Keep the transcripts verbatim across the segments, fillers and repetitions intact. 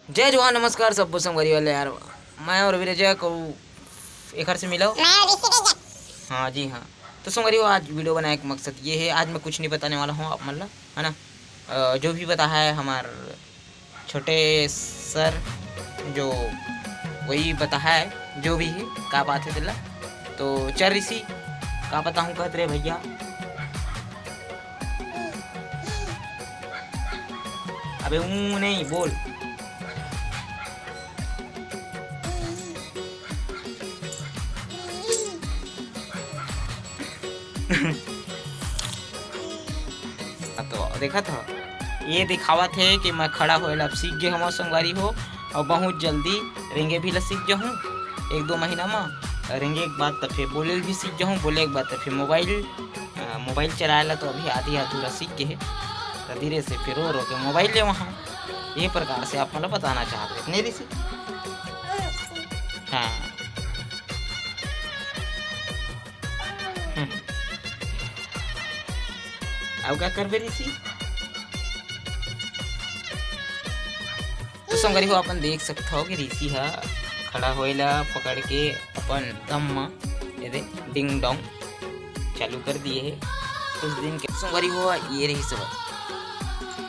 जय जोहार, नमस्कार सबो संगवारी वाले यार, मैं और विरजा को एकर से मिलो। मैं और ऋषि के जन। हाँ जी हाँ, तो संगवारी हो, आज वीडियो बनाए का मकसद ये है, आज मैं कुछ नहीं बताने वाला हूँ आप मन ला, है ना। अ, जो भी बता है हमार छोटे सर, जो वही बता है, जो भी है, का बात है तेला। तो चल ऋषि, का बताऊँ कहत रे भैया। अबे ऊँ नहीं बोल। तो देखत हो, ये दिखावत हे कि मैं खड़ा होए ला अब सीख गे हवं संगवारी हो, और बहुत जल्दी रेंगे भी ला सीख जाहूँ एक दो महीना म। रेंगे के बाद त फिर बोले भी सीख जाहूँ, बोले के बाद त फिर मोबाइल, अ, मोबाइल चलाए ला तो अभी आधी अधूरा सीख गे हे, तो धीरे से फिर रो रो के मोबाइल ले वहाँ। ये प्रकार से आप मतलब बताना चाहते हैं, नहीं ऋषि? हाँ। हम्म। अब का करबे ऋषि? तो संगवारी हो, अपन देख सकत हो कि ऋषि ह खड़ा होए ला पकड़ के अपन दम म एदे डिंग डोंग चालू कर दिए हे। कुछ दिन के संगवारी हो, ये रही सब।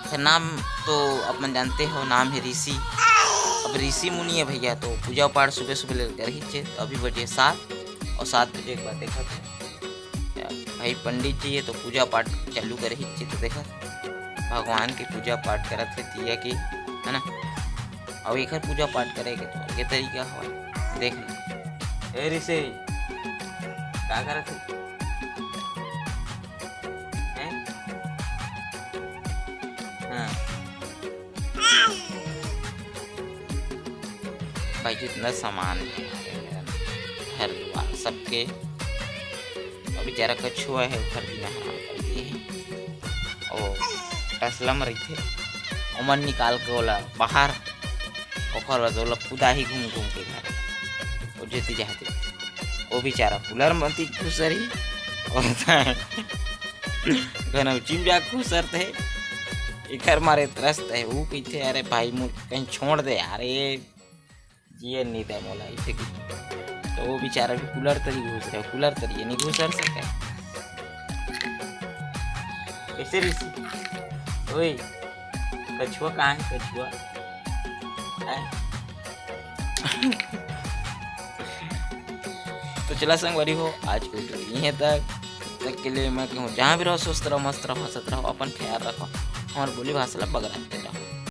एकर नाम तो अपन जानते हो, नाम है ऋषि। अब ऋषि मुनि है भैया, तो पूजा पाठ सुबह सुबह ले करही चे, तो अभी बजे सात, और सात बजे के बाद देखत हो भाई पंडित जी है तो पूजा पाठ चालू करही चे, तो देखत भगवान के पूजा पाठ करत हे तिया के, है ना। अउ एकर पूजा पाठ करे के तो अलगे तरीका हवय, देख ले। ए ऋषि, का करत हे? हैं? हाँ। भाई जितना सामान है, घर दुआर सबके, अभी जरा कछुआ है, ओकर बिना हराम कर दिए हैं। ओ टसला म रहिथे, ओमन निकाल के ओला बाहर, ओकर बाद ओला कुदाही घूम घूम के घर, ओ जेती जाती, ओ बेचारा कूलर म ती घुसरही, और घनौची म जा घुसरत हे, एकर मारे त्रस्त हे। ऊ कहिथे, "अरे भाई, मोर कहीं छोड़ दे यार, ये जिए नहीं दे मोला," इसे की। तो वो बेचारा भी कूलर तरी घुस रहे, कूलर तरी ये नहीं घुसर सके। कैसे ऋषि? ओए, कछुआ कहाँ है, कछुआ? हैं? तो चला संगवारी हो, आज के वीडियो यहीं तक। तब तक के लिए मैं कहूँ, जहाँ भी रहो, स्वस्थ रहो, मस्त रहो, हंसत रहो, अपन ख्याल रखो, हमारे बोली भाषा ला बगरा